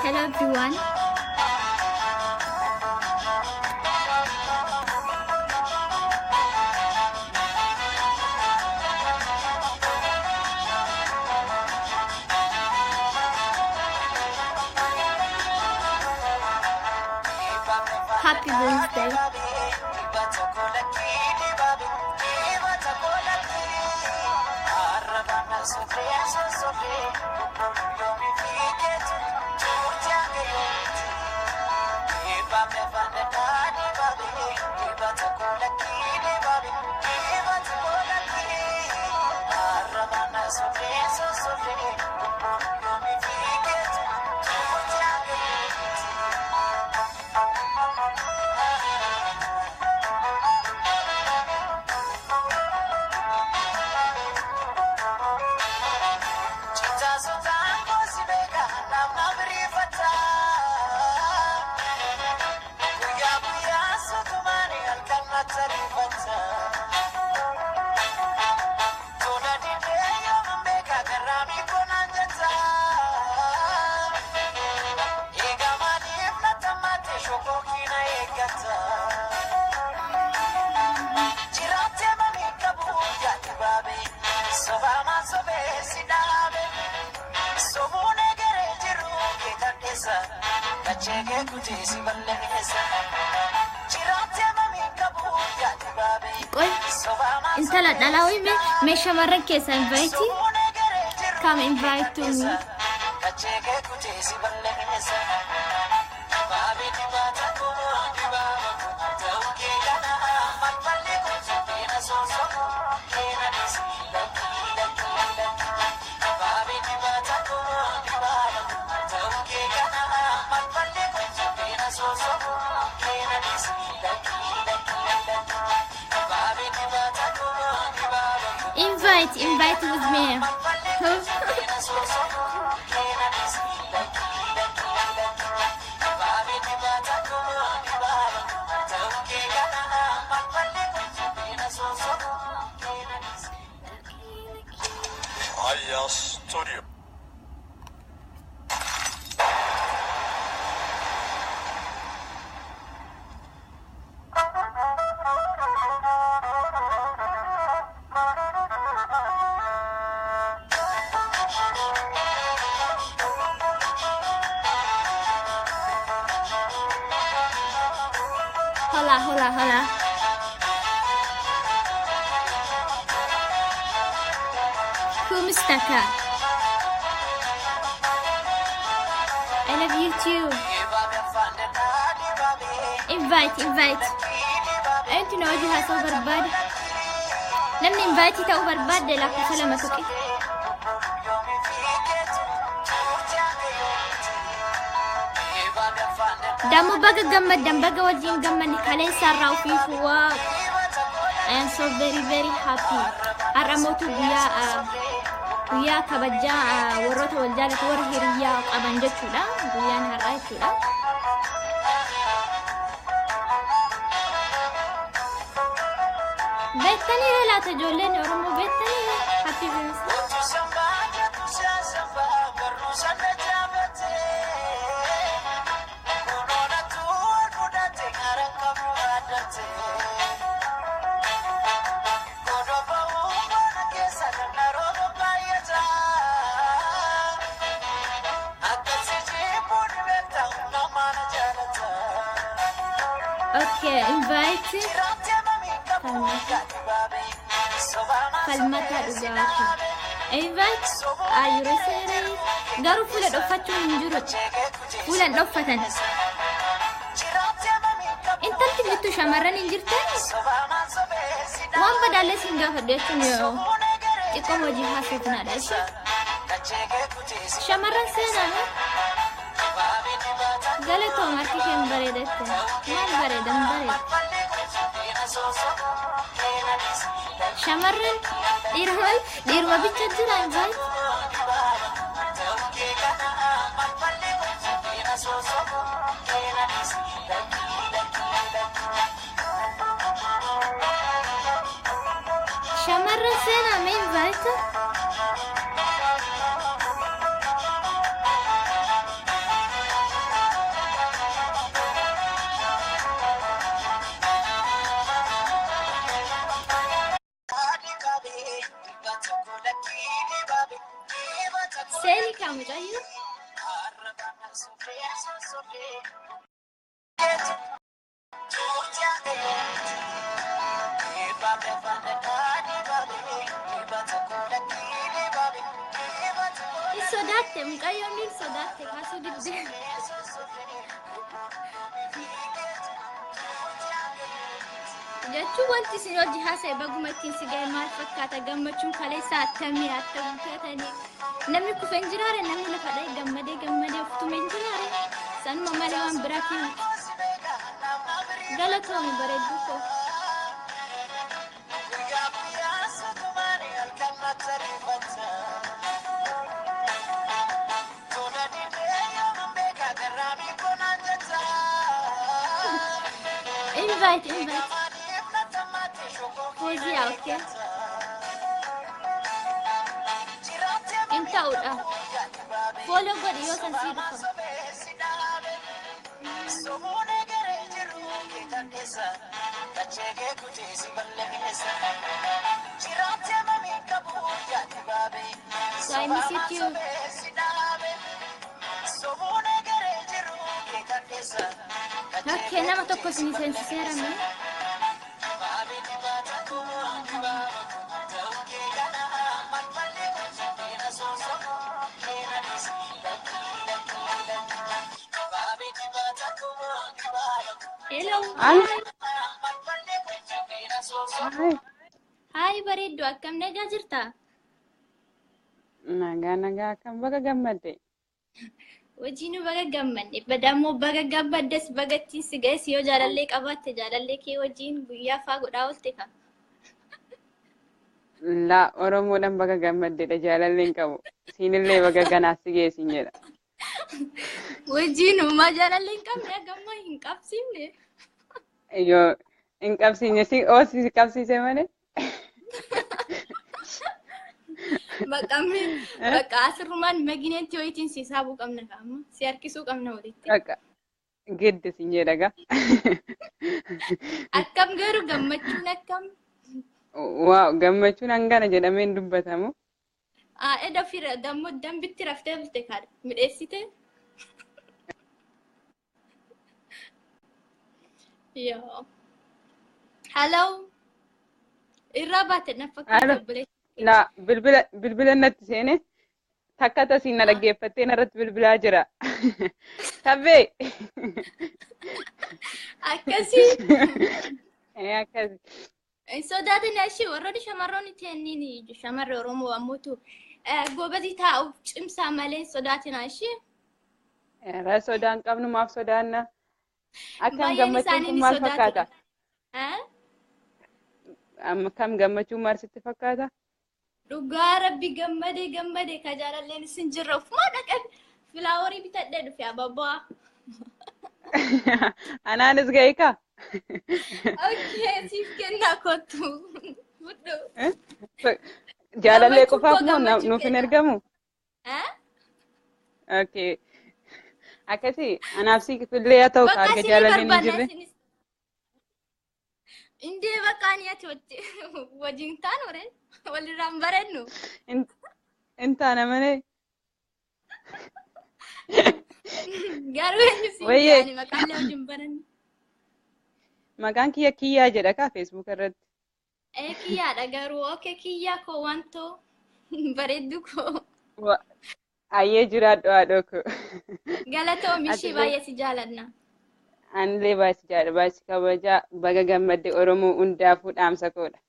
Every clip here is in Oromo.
Hello everyone. Happy Wednesday. Qoy intala dhalaa wayii mee shamarran keessa invite, come invite to me. Invite, invite with me. Aya Studio. Hola, hola, hola. Kumustaka. I love you too. Invite, invite. Eenyu na wajji haasa'uu barbaada? Namni invite ta'uu barbaadde lakkoofsa 2 tuqe. Dammoo baga gammaddan, baga wajjin gammanne. Kaleessa irraa ofiifu waa. I am so very very happy. Har'a mootu guyyaa kabajaa warroota wal jaalatu, warra hiriyyaa qaban jechuudha. Guyyaan har'aa jechuudha. Beektanii laata ijoolleen Oromoo, beektanii? Happy Wednesday. Okay, invite. Falmata dhugaatii. Invite. Are you ready? Garuu fuula dhoffachuun hin jiru. Fuula hin dhoffatan. Intalti Jirtu shamarran hin jirtan? Waan badaallee siin gaafadhu jechuun yoo xiqqoo hojii haasofnaadha jechuun. Shamarran seenaa galatoom harki kee hin bareedatte. Maal bareeda hin bareeda. Shamarran dhiiruma dhiiruma bicha jira hin baay'ee. Shamarran seenaa mee invite? Seeni kaa mucayyoo. Hin sodaatte mucayyoon hin sodaatte kaasuu didde. Jechuun wanti isin hojii haasa'e baguma ittiin si ga'e maal fakkaata gammachuun kaleessa attamii attam feetanii namni kufe hin jiraare namni lafa dha'e gammadee gammadee uftume hin jiraare sanuma malee waan biraatii miti. Galatoomi bareedduu koo. Invite, invite. Fooziyaa, okay. Hin ta'uudha. Follow godhi yoo san sii dhufa. So I miss you too. Okay, nama tokko isin seensiseera mee? Hello. Al. Hi. Hi. Hi bareedduu akkam nagaa jirta? Nagaa nagaa akkam baga gammadde. Hojiin baga gammadne badammoo baga gammaddes baga ittiin si ga'es yoo jaalallee qabaatte jaalallee kee wajjin guyyaa faa godhaa oolte ka. Laa Oromoodhaan baga gammaddeedha jaalallee hin qabu. Siinillee baga ganaas si geessin jedha. Hojiin uumaa jaalallee hin qabne hagammaa hin qabsiifne. Yoo hin qabsiisne si oo si qabsiise malee. Maqaan bakka asirrumaan magineetti wayitiin si saabuu qabna amma si harkisuu qabna walitti. Bakka giddi sin jedha gaa. Akkam garuu gammachuun akkam? Waaw gammachuun hangana jedhamee hin dubbatamu. Eda fira dammoo dambitti raftee bulte kaadha midheessite. Yoo. Hello. Irraa baate na fakkaata Alo. obboleessi. Laa bilbila bilbila natti seene takka tasiin na dhaggeeffattee narratti bilbilaa jira. Tabbee. Akkasii. Ee akkasi. Hin sodaatin ishee warroonni shamarroonni teenniin shamarri Oromoo ammoo gobazii taa'uuf cimsaa malee hin sodaatin ishee. Irra sodaan qabnu maaf sodaanna? Akkam Baay'een gammachuun isaanii kun ni maal sodaatu. fakkaata? Akkam gammachuun maal sitti fakkaata? Dhugaa rabbi gammadee gammadee ka jaalalleen isin jirra ofumaa dhaqan flowerii bitadhee dhufe abaabaa. Anaanis ga'e kaa? Okay, siif kennaa kottu. Fudhu. Jaalallee Gammachuu qofaaf koo moo gammachuu nuuf hin kenna. ergamu? Eh? Okay. Akkasii anaaf siif illee haa ta'u ka Bakka arga isinii jaalalleen hin barbaanna jirre. isinis. Indee bakka ani ati wajjin taanu re walirraan barennu. Hin taana malee. Garuu eenyu siin Wayyee. jaani maqaalee wajjin barannu. Maqaan kiyya kiyyaa jedha kaa Facebook irratti. Ee kiyyaadha garuu okay kiyyaa koo wantoo bareeddu koo. Ayyee jiraadhu haadhoo koo. Galatoomi ishii Atillee baay'ee si jaalanna. Anillee baay'ee jaalladha, baay'ee kabajaa, baga gammadde Oromoo hundaafuu dhaamsa koodha.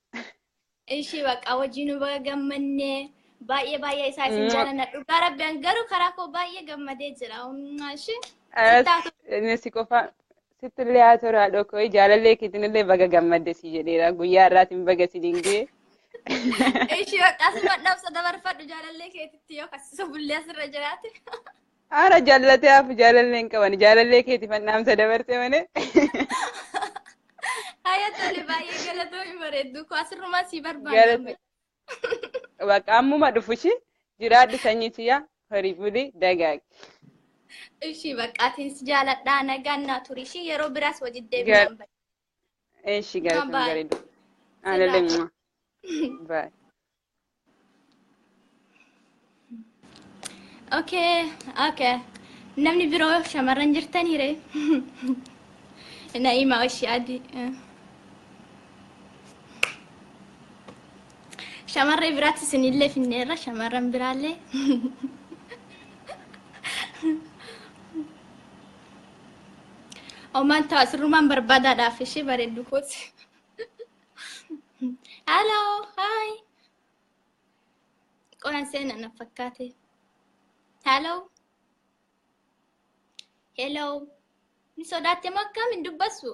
Ishii baqa wajjin baga gammannee baay'ee baay'ee isaa isin jaalladha. Dhugaa rabbiin garuu karaa koo baay'ee gammadee jira. Ishii. Inni si qofa sittillee haa toru haadha koo jaalallee keetinillee baga gammadde si jedheera. Guyyaa har'aatiin baga si dingee. Ishii baqa asuma dhaamsa dabarfadhu jaalallee keetitti yoo kasisa bullee asirra jiraate. Haara jaallatee hafu jaalallee hin qaban jaalallee keetiif dhaamsa dabarte malee. Haya tole baay'ee galatoomi bareeddu koo asirrumaa si barbaadame. Baqa ammuma dhufushi jiraadhu sanyii tiyyaa horii bulii dagaagi. Ishii baqqaatiin si jaaladhaa nagaan naa turi ishii yeroo biraas wajjin deebi'an. Ishii galatoomi bareeddu. Alallee. Bye. Okay, okay. Namni biroo shamarran jirtanii ree? Na'imaa ishii adii. Shamarree biraatti isinillee finneerra shamarran biraallee. Omaan ta'a sirrumaan barbaadaadhaaf ishee bareeddu kooti. Hello, hi. Qoran seenaa na fakkaate. Hello. Hello. Ni sodaatte moo akkam hin dubbassu?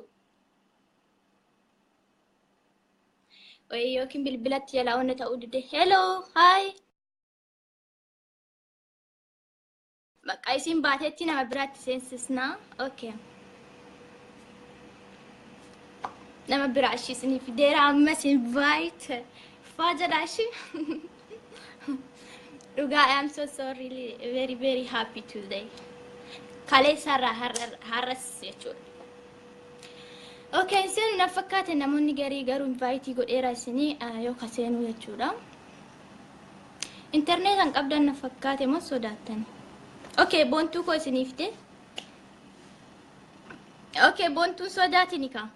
Wayii yookiin bilbilatti jalaa onna ta'uu dide. Hello, hi. Bakka isin baatetti nama biraatti seensisnaa. Okay. Nama biraa ishii isinii fideera ammas invite. Faa jedhaa ishii. Dhugaa I am so sorry, really, very very happy today. Kaleessarraa har'as jechuudha. Okay, isin na fakkaate namoonni garii garuu invite godheera isinii yoo kaseenuu jechuudha. Internet kan qabdan na fakkaate moo sodaattan? Okay, boontuu koo isinii fide. Okay, boontuun sodaatini kaa.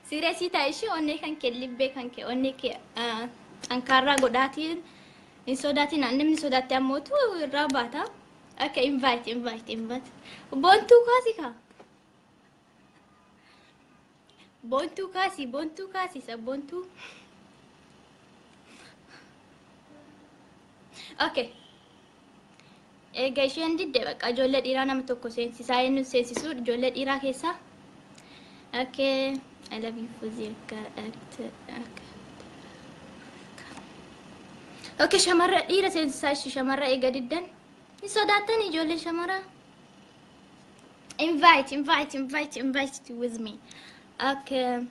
Sireesii ta'a ishee onnee kan kee libbee kan kee onnee kee xankaarraa godhaatiin hin sodaatin namni sodaatte ammootu irraa baata. Okay, invite, invite, invite. Boontuu kaasi kaa. Boontuu kaasi, boontuu kaasi, isa boontuu. Okay. Egaa isheen didde bakka ijoollee dhiiraa nama tokko seensisaa eenyu seensisuu ijoollee dhiiraa keessaa. Okay. I love you Fuzzy. Okay. Okay, shamarra dhiira seensisaa ishee shamarra eega diddan. Hin sodaattan ijoollee shamarraa. Invite, invite, invite, invite with me. Okay.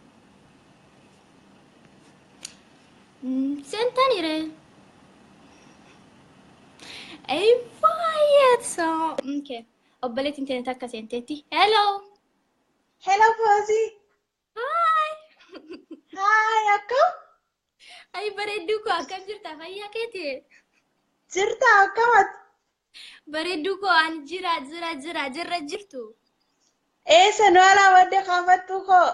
Seentanire. Invite. So, okay. Obboleettiin teenya takka seenteetti. Hello. Hello Fuzzy. Hi. Hi, akkam? Ay bareedduu koo akkam jirta? Fayyaa keeti? Jirta akkamati? Bareedduu koo ani jira jira jira jirra jirtu. Eessa nu alaa badde kaafattuu koo?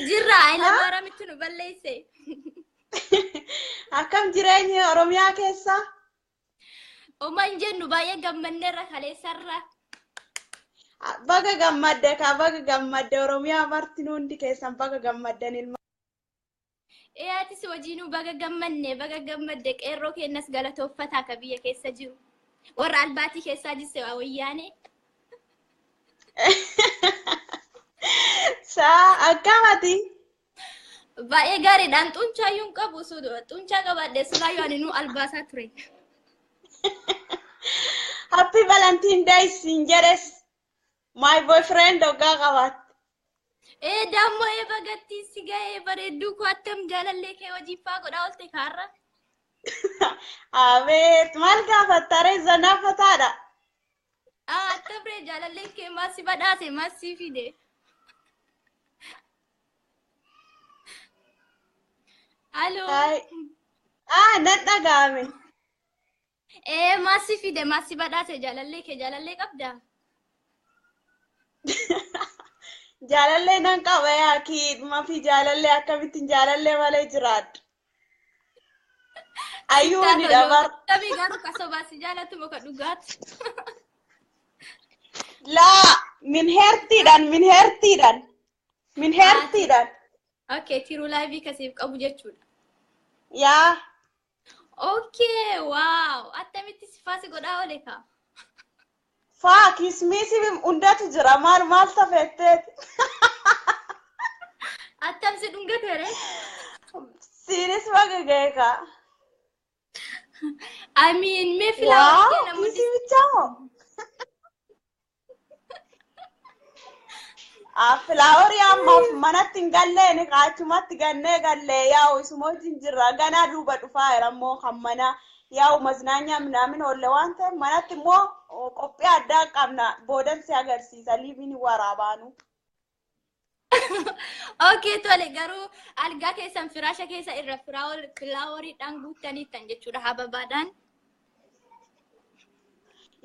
Jirra ayila maaramitti nu balleesse. Akkam jireenya Oromiyaa keessa? Oma hin jennu baay'ee gammanneerra kaleessarra. Baga gammadde kaa baga gammadde Oromiyaa marti hundi keessan baga gammaddan ilma. Ee atis wajjinuu baga gammanne baga gammadde qeerroo keenyas galatooffataa ka biyya keessa jiru. Warra albaatii keessaa jisse waa wayyaane. Saa akkamati? Baay'ee gaariidhaan xuncaayyuu hin qabu xuncaa qabaadhe silaayyuu ani nuu albaasaa ture. Happy Valentine Day siin jedhes. My boyfriend hoggaa qabaatte. Ee dammoo ee bagattii si ga'ee bareedduu koo attam jaalallee kee wajjin faa godhaa oolte kaarra. Abeet maal gaafatta ree zanaafataadha. Attam ree jaalalleen kee maal si badhaase maal si fide. Aloo. Nan dhaga'ame. Ee maal si fide maal si badhaase jaalallee kee jaalallee qabdaa? Jaalallee nan qaba yaa kiidhuma fi jaalallee akkamittiin jaalallee malee jiraadha. Ayyuu ni dabar. Tabii garuu ka sobaa si jaalatu moo ka dhugaati? Laa min heertiidhaan min heertiidhaan min heertiidhaan. Okay, tiruu laayivii kasiif qabu jechuudha. Yaa. Okay, wow. Attamitti sifaasi godhaa oole kaa? Faa kismiisi hundatu jira maal maal tafetteeti. Attam si dhungateere? Siinis baga ga'e kaa. Amiin mee filaawar Waaw namoonni kiisii bichaa moo? Filaaworii ammaaf manatti hin galleen achumatti gannee gallee yaa'u isuma wajjin jirra ganaa duuba dhufaa jira immoo kan mana yaa'u maznaanyaa minaamin oolle waan ta'eef manatti immoo qophii addaa qabna boodan si agarsiisa liiviin waraabaanu. Okay, tole garuu algaa keessan firaasha keessa irra filaawariidhaan guuttaniittan jechuudha hababaadhaan.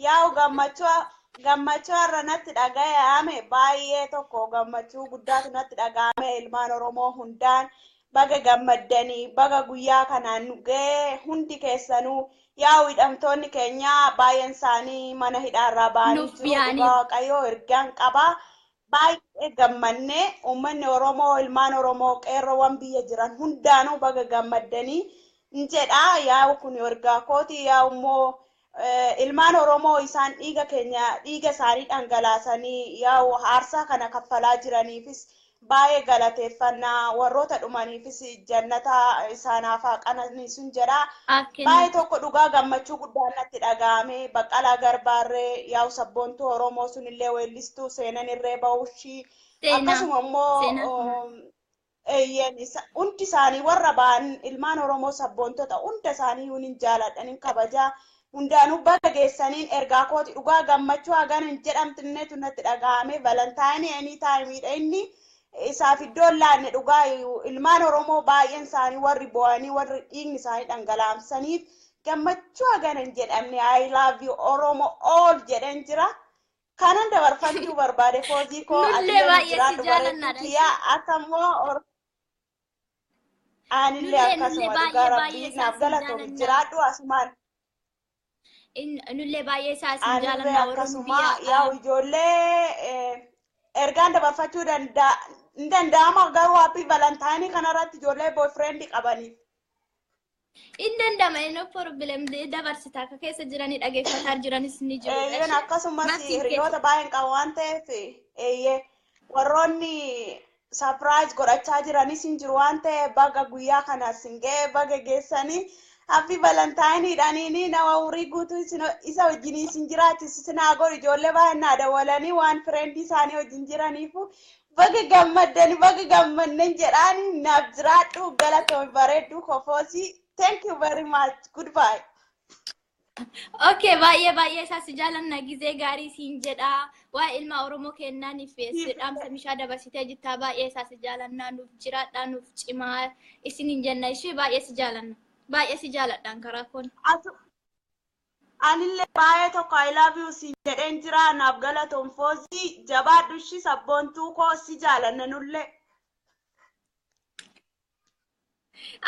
Yaa'u gammachuu har'a natti dhaga'ame baay'ee tokko gammachuu guddaatu natti dhaga'ame ilmaan Oromoo hundaan baga gammaddanii baga guyyaa kanaan nu ga'e hundi keessanuu yaa'u hidhamtoonni keenya baay'een isaanii mana hidhaarraa ba'anii Nuuf jiru yaa'anii. dhugaa Waaqayyoo ergaan qabaa. Baay'ee gammannee uummanni Oromoo ilmaan Oromoo qeerroowwan biyya jiran hundaanuu baga gammaddanii n jedhaa yaa'u kun ergaa kooti yaa'u immoo ilmaan Oromoo isaan dhiiga keenya dhiiga isaanii dhangalaasanii yaa'u aarsaa kana kaffalaa jiraniifis baay'ee galateeffannaa warroota dhumaniifis jannata isaanaaf haa qananiisun jedhaa. Akka Baay'ee tokko dhugaa gammachuu guddaan natti dhaga'ame Baqqalaa Garbaarree yaa'u sabboontuu Oromoo sunillee weellistuu seenan irree ba'uushii Seenaa. akkasuma immoo Seenaa. eeyyeen hundi isaanii warra ba'an ilmaan Oromoo sabboontota hunda isaanii hin jaaladhan hin kabajaa hundaanuu baga geessaniin ergaa kooti dhugaa gammachuu hagan hin jedhamtinnetu natti dhaga'ame valantaayinii anii taayimiidha inni isaaf iddoo hin laanne dhugaa ilmaan Oromoo baay'een isaanii warri bo'anii warri dhiigni isaanii dhangalaamsaniif gammachuu hagan hin jedhamne I love you Oromo all jedhan jira. Kanan dabarfachuu barbaade foozii koo Nullee atillee nu baay'ee si jiraadhu jaalannaadha. bareedduu kiyyaa akka immoo anillee Nullee akkasuma baay'ee dhugaa baay'ee rabbii isaa naaf si galatoomi jaalannaa. jiraadhu asumaan. Nullee baay'ee isaa si Anillee jaalannaa warroonni akkasuma biyya yaa'u ijoollee ergaan dabarfachuu hin danda'ama garuu happy valantaayinii kanarratti ijoollee boyfriend qabaniif. In danda'ama no problem dabarsita akka keessa jiranii dhageeffataa jiranis ni jiru. Eeyyeen akkasumas Maftiin hiriyoota baay'een qaba waan ta'eef eeyyee warroonni surprise godhachaa jiranis hin jiru waan ta'eef baga guyyaa kana sin ga'e baga geessanii happy valantaayiniidhaaniini nama umurii guutuu isa wajjin isin jiraachisu isin haa godhu ijoollee baay'een naa dawwalanii waan fireendii isaanii wajjin jiraniifu baga gammaddani baga gammannen jedhaani naaf jiraadhu galatoomi bareedduu kofoosii thank you very much goodbye. Okay, baay'ee baay'ee isaa si jaalanna gizee gaarii siin jedha. Waa'ee ilma Oromoo kennaaniif dhaamsa mishaa dabarsitee jirta. Baay'ee isaa si jaalannaa nuuf jiraadhaa nuuf cimaa isiniin jenna ishee baay'ee si jaalanna. Baay'ee si jaaladhaan karaa koon. Anillee baay'ee tokko I love you siin jedheen jira naaf galatoom foozii jabaadhu ishii sabboontuu koo si jaalanna nullee.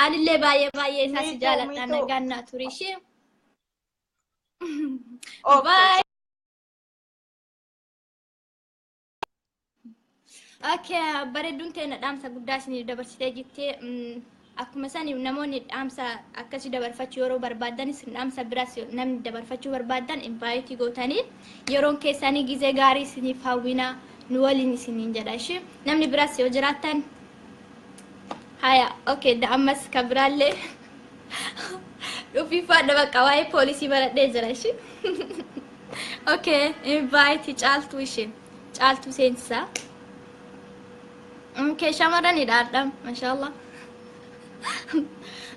Anillee baay'ee baay'ee isaa si Me too, jaaladha me too. nagaan naa turi ishee. Okay. Bye. Okay, bareedduun teenya dhaamsa guddaa isinii dabarsitee jirtee akkuma sani namoonni dhaamsa akkasii dabarfachuu yeroo barbaadan isin dhaamsa biraas namni dabarfachuu barbaadan invite gootanii yeroon keessanii gizee gaarii isiniif hawwina nu waliin isiniin jedha ishee namni biraas yoo jiraattan haya okay da ammas ka biraallee dhufiifaadha bakka waa'ee poolisii baradhee jira ishee okay invite caaltuu ishee caaltuu seensisaa. Okay, shamarranidha adha. Mashallah.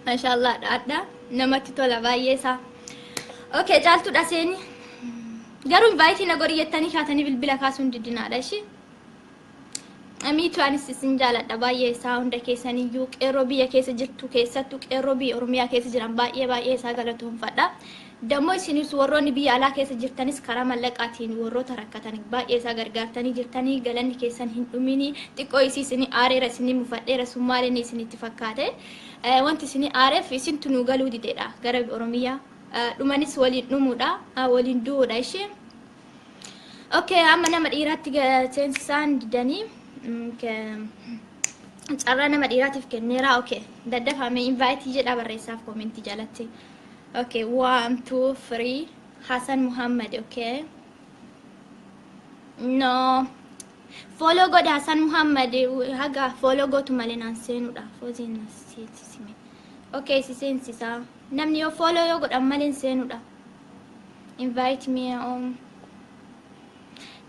Mashallah adha. Namatti tola baay'ee isaa. Okay, caaltuudha seeni. Garuu invite na godhi jettanii kaatanii bilbila kaasuun didinaadha ishee. Amiitu anis isin jaaladha baay'ee isaa hunda keessaniyyuu qeerroo biyya keessa jirtu keessattuu qeerroo biyya Oromiyaa keessa jiran baay'ee baay'ee isaa galatoomfadha. Dammoo isinis warroonni biyya alaa keessa jirtanis karaa mallaqaatiin warroota rakkatan baay'ee isaa gargaartanii jirtanii galanni keessan hin dhumini xiqqoo isii isinii aareera isinii mufadheera summaaleen isinitti fakkaate. Wanti isinii aareef isintu nu galuu dideedha gara Oromiyaa. Dhumanis waliin dhumuudha waliin du'uudha ishee. Okay, amma nama dhiiraatti seensisaan didanii carraa nama dhiiraatiif kenneera. Okay, daddafame invite jedha barreessaaf commentii jalatti. Okay, 1 2 3 Hassan Muhammad. Okay. No. Follow godha Hassan Muhammad, haga follow gootu malee naan seenuudha. Fooziin na seensisime. Okay, si seensisa. Namni yoo follow yoo godhan malee hin seenuudha. Invite me.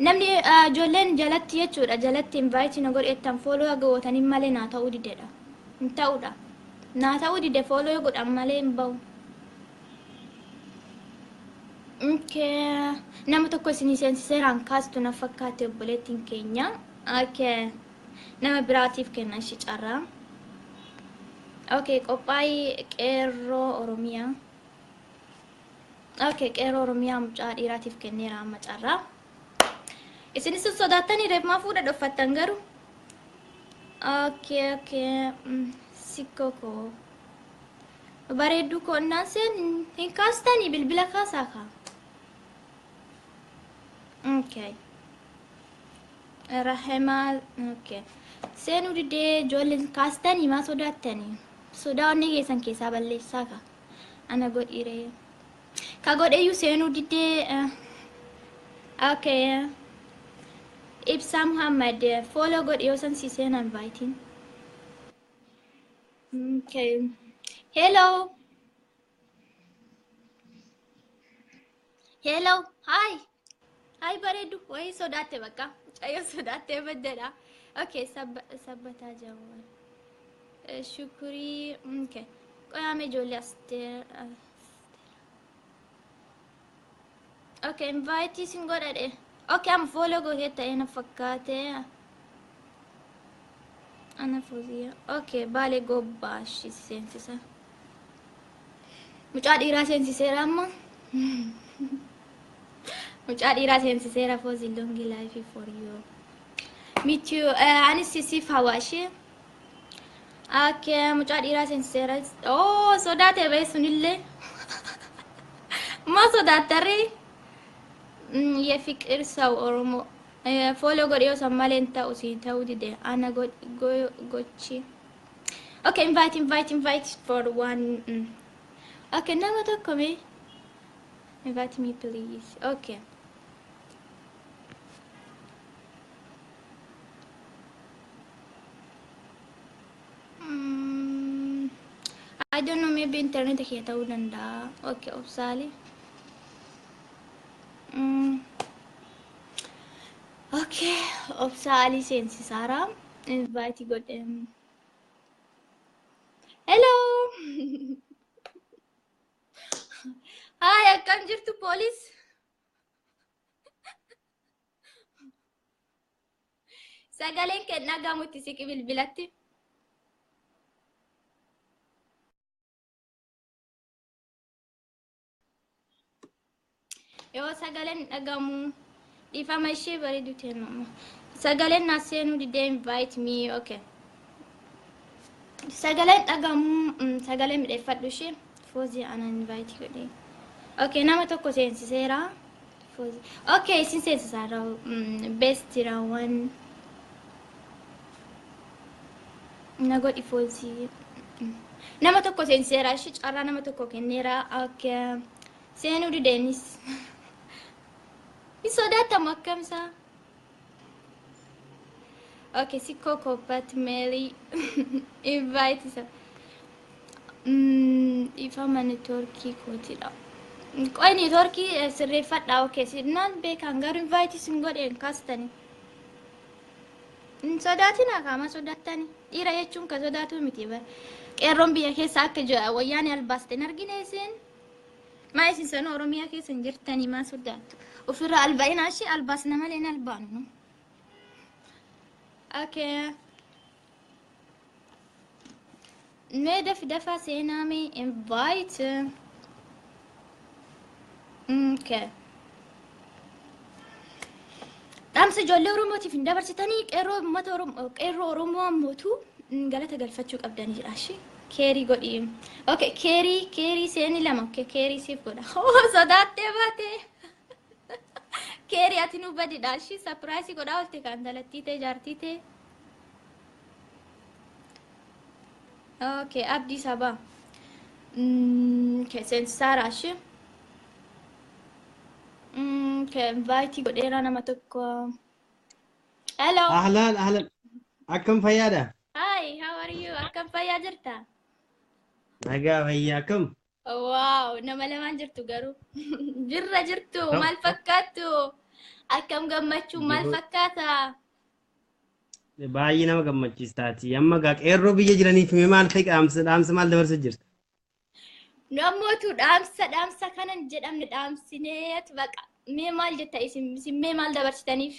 Namni ijoolleen jalatti jechuudha, jalatti invite na godhettan follow haga gootanii malee naa ta'uu didedha. Hin ta'uudha. Naa ta'uu dide, follow yoo godhan malee hin bahu. Okay. Nama tokko isinii seensiseeraan kaastu na fakkaate obboleettiin keenya. Okay. Nama biraatiif kenna ishee carraa. Okay, qophaa'ii qeerroo Oromiyaa. Okay, qeerroo Oromiyaa mucaa dhiiraatiif kenneera amma carraa. Isinis sodaattanii reef maa fuudha dhoffattan garuu? Okay. Sikkoo koo. Bareedduu koo innaan seen hin kaastanii, bilbila kaasaa kaa. Okay. Rahemaa, okay. Seenuu didee, ijoolleen kaastanii maa sodaattanii? Sodaa onnee keessan keessaa balleessaa kaa. Ana godhiiree. Ka godheyyuu seenuu didee. Okay. Ibsaa Muhammad, follow godhi yoo san si seenan inviting. Okay. Hello. Hello. Hi. Hi bareedu. Wayii sodaatte bakka. Mucayyoo sodaattee baddedha. Okay, sabbataa jawwal. Shukurii. Okay. Qoyaame ijoollee asteer. Okay, invite isin godhadhe. Okay, amma follow gootee ta'ee na fakkaate. Ana Fooziyaa. Okay, baalee gobbaa ishii seensisa. Mucaa dhiiraa seensiseera amma. Mucaa dhiiraa seensiseera. Foozii, long life for you. Me too. Anis siif hawaashee. Okay, mucaa dhiiraa seensiseera. Oh, sodaate ba'e sunillee. Maa sodaattarree? የፍቅር ሰው ኦሮሞ follow godhi yoo san malee hin ta'u, si ta'uu dide ana gochi. Okay, invite, invite, invite for one. Okay, nama tokko mee invite me, please. Okay. I don't know, maybe internet kee ta'uu danda'a. Okay, obsaali. Okay, obsaali seensisaara. Invite godhe. Hello. Hi, akkam jirtu police? Sagaleen kennaa gamutti siqi bilbilatti. Yoo sagaleen dhagamu dhiifama, ishee bareedu ta'e. Sagaleen na seenuu didee, invite me. Okay. Sagaleen dhagamu, sagalee midheeffadhu ishee. Foozii ana invite godhe. Okay, nama tokko seensiseera. Foozii. Okay, isin seensisaara. Best raawwan. Na godhi foozii. Nama tokko seensiseera. Ishee carraa nama tokko kenneera. Okay. Seenuu dideenis. Hin sodaatamu akkamsaa? Okay, sikkoo koppat meelii invite isa. Ifama networkii kootidha. Qoy, networkii sirreeffadha. Okay, naan beekan garuu invite isin godhe hin kaastani. Hin sodaatina, kaama sodaattani. Dhiira jechuun ka sodaatu miti bara. Qeerroon biyya keessa akka wayyaanii albaaste hin argine isin. Maa isin sana Oromiyaa keessa hin jirtanii maa sodaattu? Ofirraa alba'inaa ishee, albaasna malee hin albaanu. Okay. Mee dafi dafaa seenaa mee invite. Okay. Dhaamsa ijoollee Oromootiif hin dabarsitanii, qeerroo uummata Oromoo, qeerroo Oromoo ammootu galata galfachuu qabdanii jedha ishee. Keerii godhi. Okay, keerii keerii seeni lama. Okay, keerii siif godha. Oh, sodaattee baate. Keeri ati nu badidha. Ishii surprise godhaa oolte kan talattii ta'e jaartii ta'e. Okay, Abdii Sabaa. Okay, seensisaara ishee. Okay, invite godheera nama tokko. Hello. Ahlan, ahlan. Akkam fayyaadha? Hi, how are you? Akkam fayyaa jirta? Nagaa fayyaa akkam? Wow, nama lamaan jirtu garuu. Jirra jirtu, maal fakkaattu? Akkam gammachuu maal fakkaata? Baay'ee nama gammachiistaati. Amma gaa qeerroo biyya jiraniif mee maal ta'e dhaamsa maal dabarsa jirta? Nu ammootu dhaamsa kanan jedhamne dhaamsineet baqa. Mee maal jetta isin mee maal dabarsitaniif?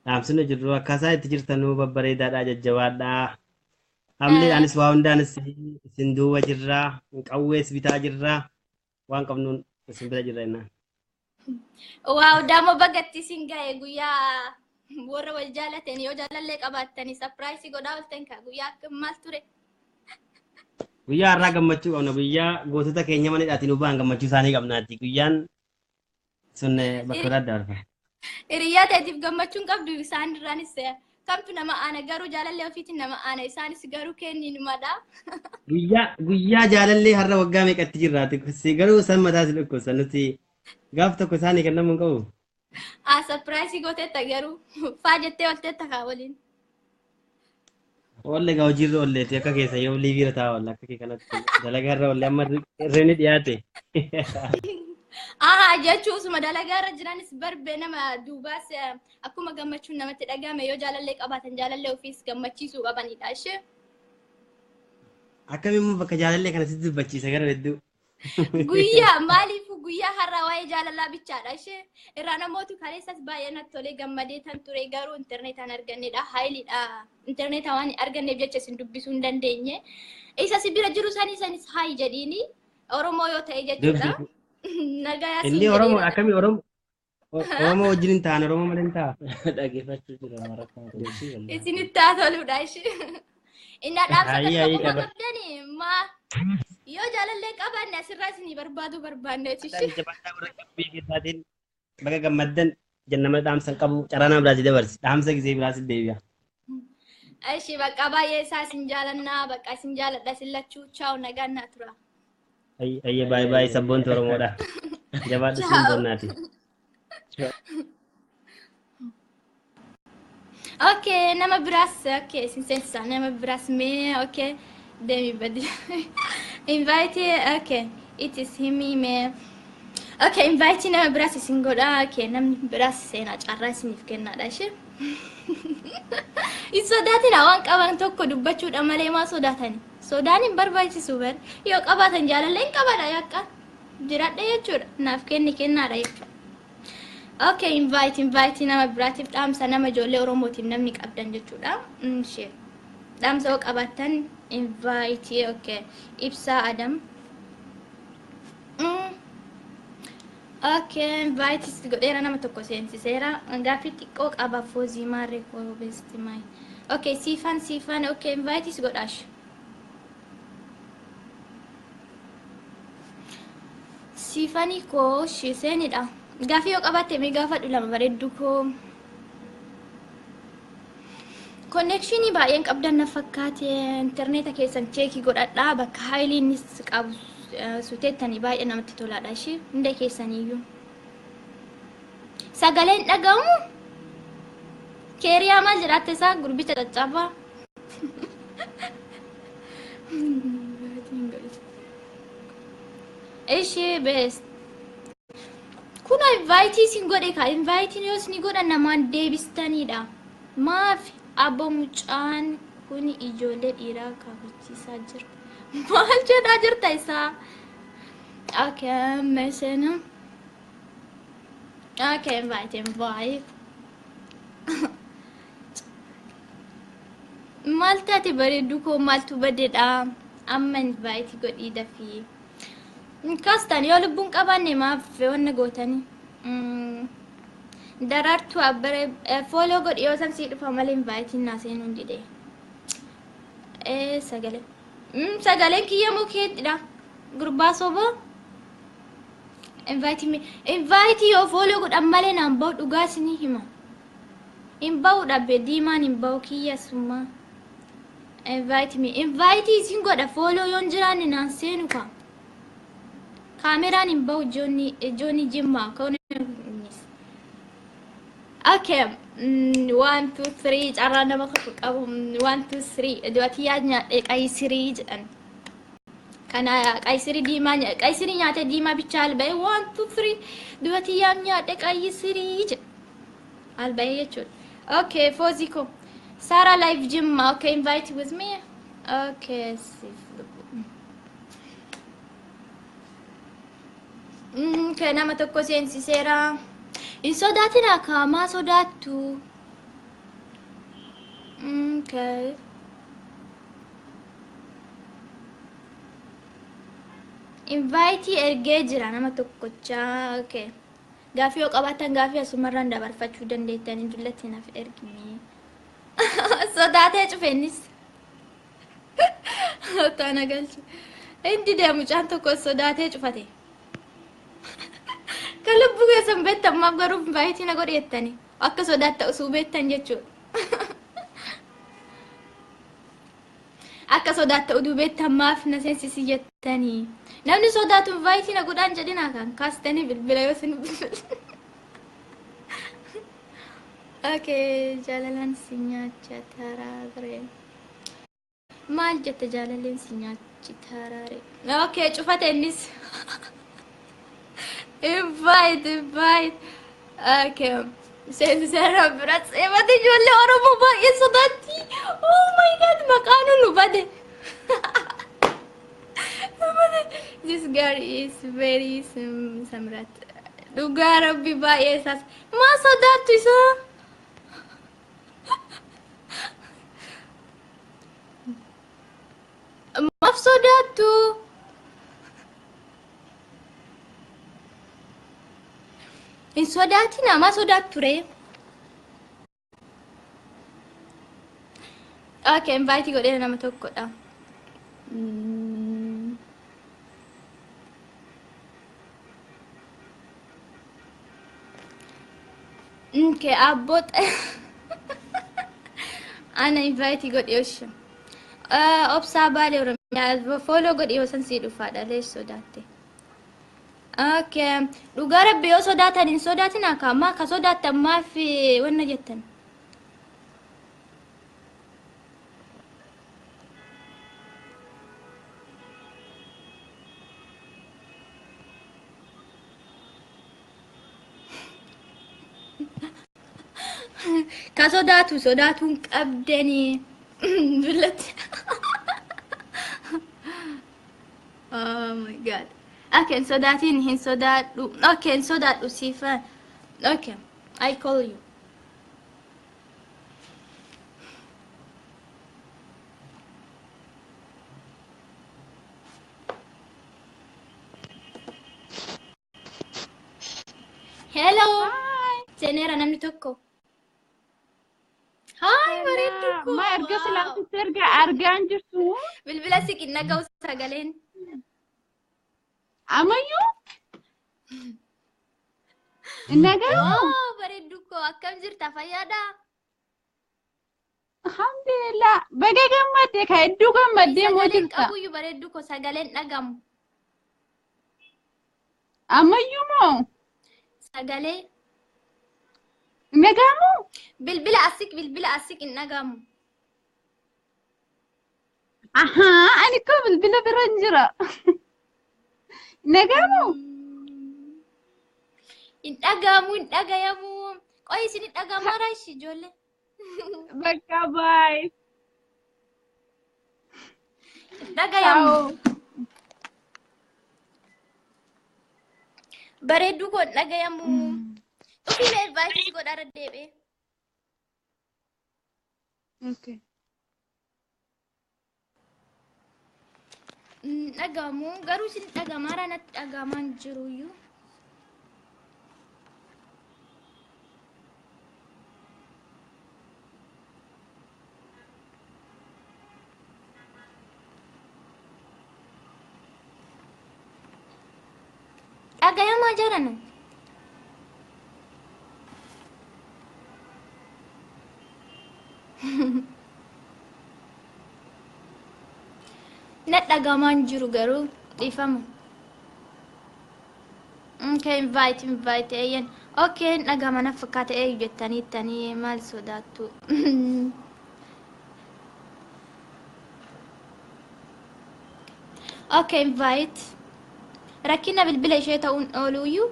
Dhaamsinu jirru akkaataa itti jirtan nu babbareedaadha jajjabaadha. Hamli anis waa hundaanis isin duuba jirra, qawwees bitaa jirra, waan qabnuun isin bira jirra jennaan. Waaw, daamoo bagatti isin ga'e guyyaa warra wal jaalatan yoo jaalallee qabaattanii surprise godhaa ooltan kaa guyyaa akkam maal ture? Guyyaa har'aa gammachuu qabna. Guyyaa gootota keenya mana hidhaatiin nu ba'an gammachuu isaanii qabnaati. Guyyaan sun bakka biraa dabarfa. Hiriyaa ta'eetiif gammachuun qabdu isaan irraanis kamtu nama aana garuu jaalallee ofiitiin nama aana isaanis garuu kenninumadha. Guyyaa jaalallee har'a waggaa meeqatti jirraati. Garuu isaan mataa si dhukkubsa nuti gaaf tokko isaanii kennamuu hin qabu. Ah, surprise gooteetta garuu faa jettee oolteetta kaa waliin. Oolle gaa hojiirra oolleeti akka keessa yoo liiviirra taa'aa oolle akka kee kanatti dalagaa irra oolle amma irreen dhiyaate. Aha jechuun usuma dalagaa irra jiranis barbee nama duubaas akkuma gammachuun namatti dhagahame yoo jaalallee qabaatan jaalallee ofiis gammachiisuu qabanidha ishee. Akkam immoo bakka jaalallee kana sitti dubbachiisa gara hedduu. Guyyaa maaliif guyyaa har'aa waa'ee jaalalaa bichaadha ishee irraa namooti kaleessas baay'ee natti tolee gammadee tan ture garuu intarneetaan argannedha haayiliidha intarneetaa waan arganneef jecha isin dubbisuu hin dandeenye. Isa si bira jiru sanii sanis haayi jedhiini Oromoo yoo ta'e jechuudha. Nagayaa siin Inni Oromoo jedheera. akkamii Oromoo wajjin hin ta'an Oromoo malee hin ta'a. Dhaggeeffachuu jira mara kan kunuunsi. Isinitti haa toludha ishee. Innaa dhaamsa Hayyee takka hayyee qofa qaba. qabdanii maa yoo jaalallee qabaanne asirraa isinii barbaadu barbaanneeti ishee. Jabaadhaa warra biyya keessaatiin baga gammaddan jennama dhaamsa hin qabu carraa nama biraatti dabarsi. Dhaamsa gisee biraatti deebi'a. Ishi bakka baay'ee isaa isin jaalannaa bakka isin jaaladha isin lachuu chaaw nagaan naa tura. Ayyee baay'ee baay'ee sabboontu Oromoodha. Jabaadhu siin boonnaati. Okay, nama biraas okay isin seensisa nama biraas mee okay deemi badi. Invite okay it is himi mee okay invite nama biraas isin godha okay namni biraas seenaa carraa isiniif kennaadha ishee. Hin sodaatina waan qaban tokko dubbachuudha malee maa sodaatani? Sodaan hin barbaachisu bar yoo qabaatan jaalallee hin qabadha yakka jiraadha jechuudha naaf kenni kennaadha jechuudha. Okay, invite nama biraatiif dhaamsa nama ijoollee Oromootiif namni qabdan jechuudha. Ishee dhaamsa yoo qabaattan invite okay Ibsaa Adam. Okay, invite godheera nama tokko seensiseera. Gaaffii xiqqoo qaba foozii maarree koo best my. Okay, siifan okay invite godhaash. Siifanii koo ishee seenidha. Gaaffii yoo qabaatte mee gaafadhu lama bareeddu koo. Konnekshinii baay'een qabdan na fakkaate intarneeta keessan cheekii godhadhaa bakka haayiliinis qabu suteettanii baay'ee namatti tolaadha ishee hunda keessaniiyyuu. Sagaleen dhaga'amu? Keeriyaa maal jedhaatte isaa gurbicha caccabaa? Ishee best. Kun invite isin godhe ka invite yoo isin godhan namaan deebistanidha. Maaf abbo mucaan kun ijoollee dhiiraa kabachiisaa jira. Maal jedhaa jirta isaa? Okay, mesena. Okay, invite. Maal taate bareeddu koo maaltu badeedha? Amma invite godhii dafii. Kaastaan yoo lubbuun qabaanne maaf wanna gootanii? Daraartuu abbare fooloo godhi yoo san sii dhufa malee invaayitiin naa seenuu hin dide. Sagalee. Sagaleen kiyya moo keettidha? Gurbaa sobaa? Invite me. Invite yoo follow godhan malee naan bahu dhugaa isinii hima. Hin bahu dhabbe diimaan hin bahu kiyya summa. Invite me. Invite isin godha follow yoon jiraanne naan seenu ka. Kaameraan hin bahu Johnny Jimma. Okay. 1 2 3 carraa nama qabu 1 2 3 du'ati yaa nyaadhe qayisirii jedhan. Kana qayisirii diimaa qayisirii nyaatee diimaa bicha alba'e 1 2 3 du'ati yaa nyaadhe qayisirii jedha. Alba'e jechuudha. Okay, Foziko. Sarah Live Jimma. Okay, invite with me. Okay, okay, nama tokko seensiseera. Hin sodaatinaa kaamaa sodaattu. Okay. Invite ergee jira nama tokkochaa. Okay. Gaaffii yoo qabaattan gaaffii asumarraan dabarfachuu dandeettanii dullatti naaf ergime. Sodaatee cufe innis. Taana galche. Inni deemu mucaan tokko sodaatee cufate. Kan lubbuu keessan beektan maaf garuu invite na godhi jettanii akka sodaatta osoo beektan jechuudha. Akka sodaatta oduu beektan maaf na seensisi jettanii. Namni sodaatu invite na godhaan jedhinaa kan kaastanii bilbila yoo isin bilbila. Okay, jaalalaan si nyaacha taraare. Maal jette jaalaleen si nyaachi taraare? Okay, cufate innis. Invite, invite. Okay. Seensisera bira seemate ijoollee Oromoo baay'ee sodaatti. Oh my God, maqaan nu bade. This girl is very samrat. Dhugaa rabbi baay'ee isaas. Maa sodaattu isaa? Maaf sodaattu? Hin sodaatinaa maa sodaattu ree? Okay, invite godheera nama tokkodha. Okay, abboo ana invite godhe osha. Obsaa Baalee Oromiyaa follow godhe yoo san sii dhufaadha lees sodaatte. Okay, dhugaa rabbi yoo sodaatan hin sodaatinaa ka ammaa ka sodaattan maaf wanna jettan. Ka sodaatu sodaatuun qabdanii dullatti. Oh my God. Okay, hin sodaatin hin sodaadhu. Okay, hin sodaadhu siifan. Okay, I call you. Hello. Seeneera namni tokko. Hi, bareedduu koo. Ma erga silaafis erga argaan jirtu. Bilbila siqin dhaga'u sagaleen. Amayyuu? Hin dhaga'amu? Wow, bareedduu koo akkam jirta fayyaadhaa? Alhamdulillah. Baga gammadde ka hedduu gammaddee moo Sagaleen jirta? qabuyyuu bareedduu koo sagaleen dhagamu. Amayyuu moo? Sagalee Hin dhaga'amu? bilbila asik bilbila asik hin dhagamu. Ahaa, ani koo bilbila bira hin jira. Hin dhaga'amu? Hin dhagamu hin dhagayamu. Qoyi isin hin dhagamaa raashi ijoollee. Bakka baay. Hin dhagayamu. Ciao. Bareedduu koo hin dhagayamu. Dhufii mee invite si godhaa irra deebi'ee. Okay. Hin dhagamu garuu isin dhagamaara natti dhagamaan jiruyyuu. Dhagayamaa jarana. Na dhagahamaa hin jiru garuu dhiifama. Okay, invite, invite, eeyyan. Okay, dhagahama na fakkaata eeyyu jettanii ittanii maal sodaattu? Okay, invite. Rakkina bilbila ishee ta'uun ooluyyuu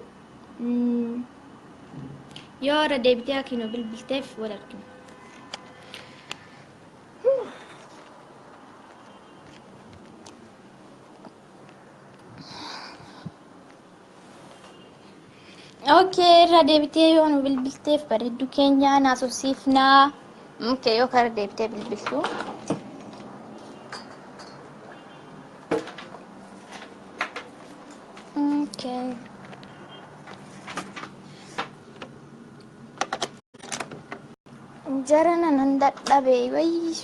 yoo irra deebitee hakiinoo bilbilteef wal argina. Okay, irra deebitee yoo nu bilbilteef bareedduu keenya naasofsiifnaa. Okay, yoo kara deebitee bilbiltu. Okay. Jarana nan dadhabe wayii.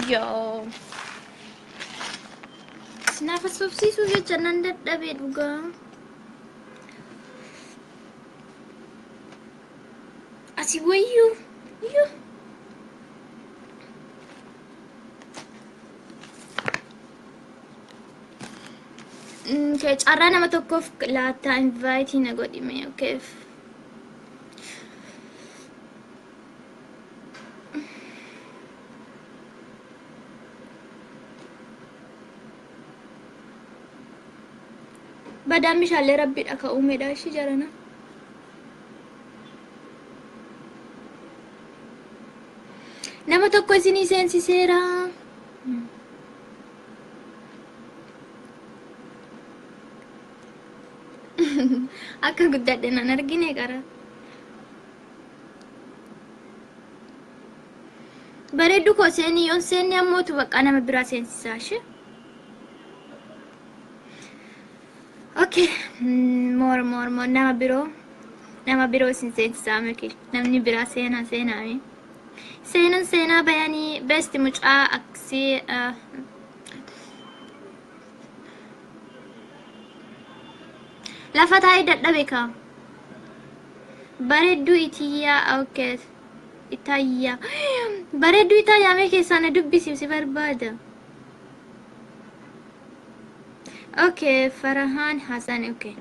Yoo. Sinaaf asofsiisuu jecha nan dadhabe dhugaa. Asii wayyuu. Iyyuu. Okay, carraa nama tokkoof laattaa invite na godhime. Okay. Badaan meeshaalee rabbiidha ka uumedha ishii jarana. Nama tokko isinii seensiseera. Akka guddadhe nan argine qara. Bareeddu koo seenii yoon seenne ammootu bakka nama biraa seensisaa ishee. Okay, more more more nama biroo isin seensisaa miti. Namni biraa seenaa seenaami. Seenan seenaa bayanii best mucaa aksii lafa taa'ee dadhabe kaa. Bareedduu itiyyaa okay. Itaayyaa. Bareedduu itaayyaa mee keessaa na dubbisi si barbaada. Okay, Farhan Hassan, okay.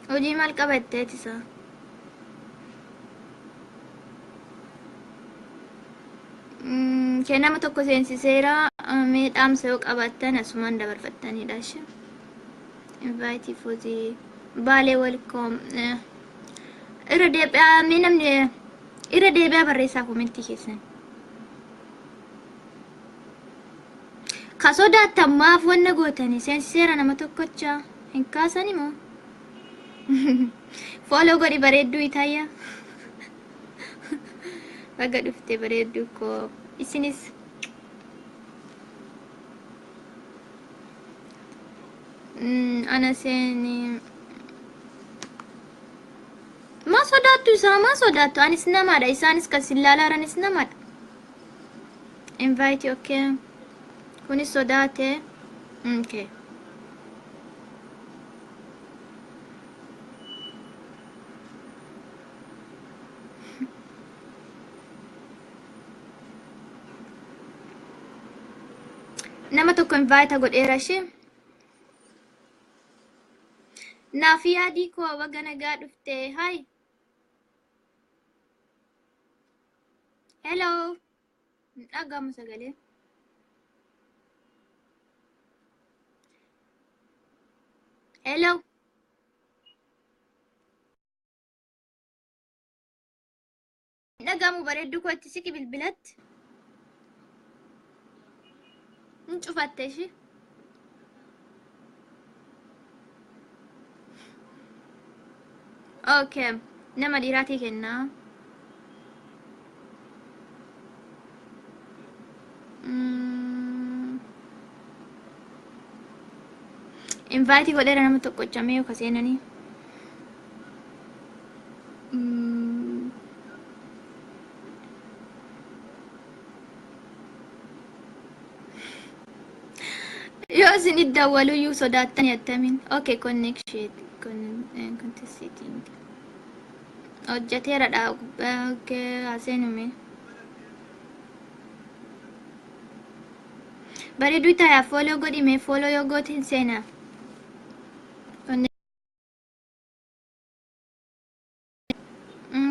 Hojii maal qabatteeti isaa? Kee nama tokko seensiseera. Mee dhaamsa yoo qabaattan asumaan dabarfattanidha ishee. Invite for the Baalee welcome. Irra deebi'aa mee namni irra deebi'aa barreessaa komentii keessan. Ka sodaattan maaf wanna gootanii seensiseera nama tokkocha hin kaasani moo? Follow godhi bareedduu itaayyaa. Baga dhufte bareedduu koo isinis ana seeni maa sodaattu isaa maa sodaattu anis namaadha isaanis kan sin laalaaranis namaadha. Invite okay. Kunis sodaate. Okay. Nama tokko invite godheera ishee. Naaf yaadii koo baga nagaa dhufte. Hi. Hello. Dhaga'amu sagalee. Hello. Dhaga'amu bareedduu kootti siqi bilbilatti. Hin cufatte ishee. Okay. Nama dhiiraatii kennaa. Invite godheera nama tokkocha mee yookaan seenanii. Dawwaluyyuu sodaattani attamiin. Okay, connection setting. Hojjeteera dha. Okay, haseenume. Bareedduu tayaa follow godhime, follow yoo goote hin seenaa.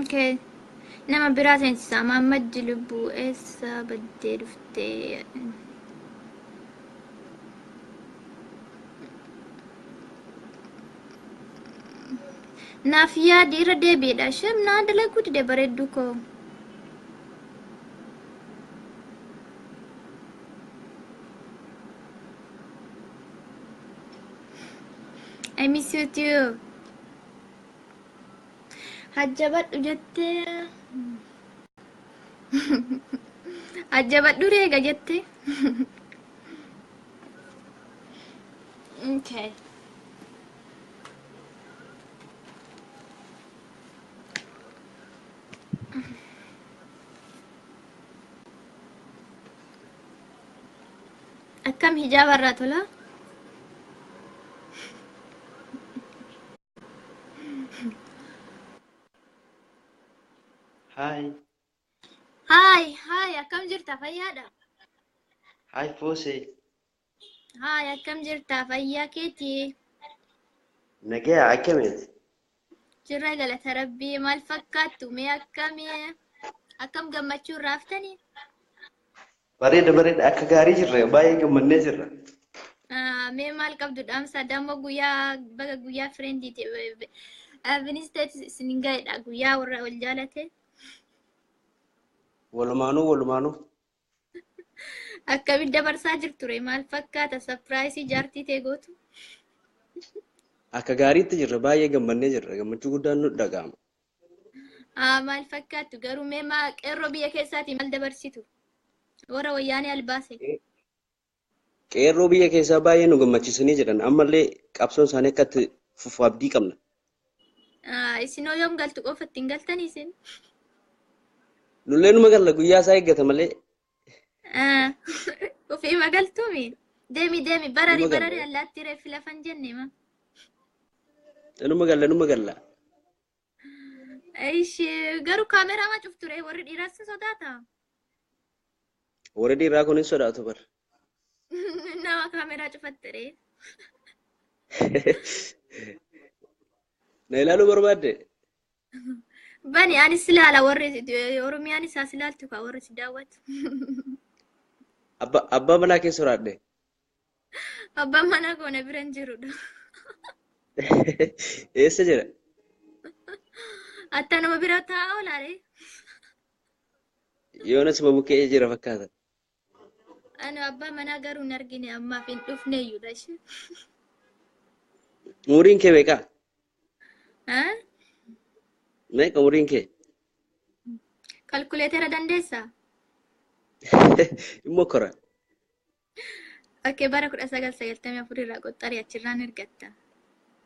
Okay. Nama biraa seensisaa. Mahammad Lubbuu eessa baddee dhuftee? Naaf yaadi irra deebiidha. Isheen naa dalaguu dide bareedduu koo. I miss you too. Hajjabadhu jettee. Hajjabadhu reega jettee. Okay. Akkam hijaaba irraa tola? Hi, Haay, haay, akkam jirta fayyaadha? hi Fose. Haay, akkam jirta fayyaa keetii? Nagaya akkamitti? Jirra galata rabbii maal fakkaattu mee akkamii? Akkam gammachuu irraa haftanii? Bareeda bareeda akka gaarii jirra baay'ee gammannee jirra. Mee maal qabdu dhaamsa dammoo guyyaa baga guyyaa friendiiti. Ministeet isin ga'edha guyyaa warra wal jaalate. Walumaanuu walumaanuu. Akkamitti dabarsaa jirtu ree maal fakkaata surprise jaartii ta'e gootu? Akka gaariitti jirra baay'ee gammannee jirra gammachuu guddaan nu dhaga'ama. Maal fakkaattu garuu mee qeerroo biyya keessaatii maal dabarsitu? Warra wayyaanee albaase. Qeerroo biyya keessaa baay'ee nu gammachiisanii jiran ammallee qabsoon isaanii akka itti fufu abdii qabna. Isinoo yoom galtu qofa ittiin galtanii isin? Nullee numa galla guyyaa isaa eeggata malee. Ofii magaltuumi. Deemi deemi barari barari allaattii reeffi lafan jenne ma. Numa galla numa galla. Ishi garuu kaameraa maa cuftu ree warri dhiiraas ni sodaata. Warri dhiiraa kun hin sodaatu bar. Nama kaameraa cufatte ree. Na ilaaluu barbaadde? Bani anis ilaala warri Oromiyaan isaas ilaaltu kaa warri si daawwatu. Abbaa manaa kee soraadhe. Abbaan manaa koo na bira hin jirudha. Eessa jira? Attanuma bira taa'aa oolaare. Yoonas bukkee jira fakkaata. Ani abbaa manaa garuu hin argine ammaaf hin dhufne iyyuudha ishee. Umuriin kee meeqa? Meeqa umuriin kee? Kalkuleetera dandeessaa? Immoo kora. Okay, bara 1994 irraa qoxxarii achirraan ergatta.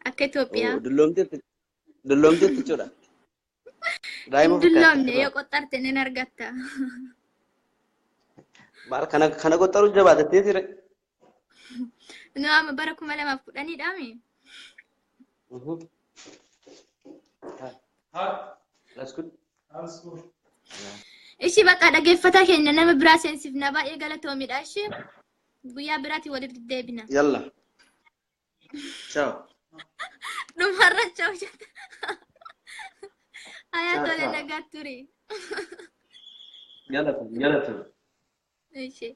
Akka Itoophiyaa. Dulloomteetti jechuudha. Hin dulloomne yoo qoxxarte ni argatta. Maal kana kana qoxxaruu jabaatettee ture. Nu amma bara 2010 dhaami. That's good. Ishi bakka dhaggeeffataa keenya nama biraa seensifna baay'ee galatoomidha ishi. Guyyaa biraatti walitti deebina. Yalla. Ciao. Dhumarra ciao jetta. Ayaa tole Ciao. nagaa turi. Galatoom galatoom. Ishi.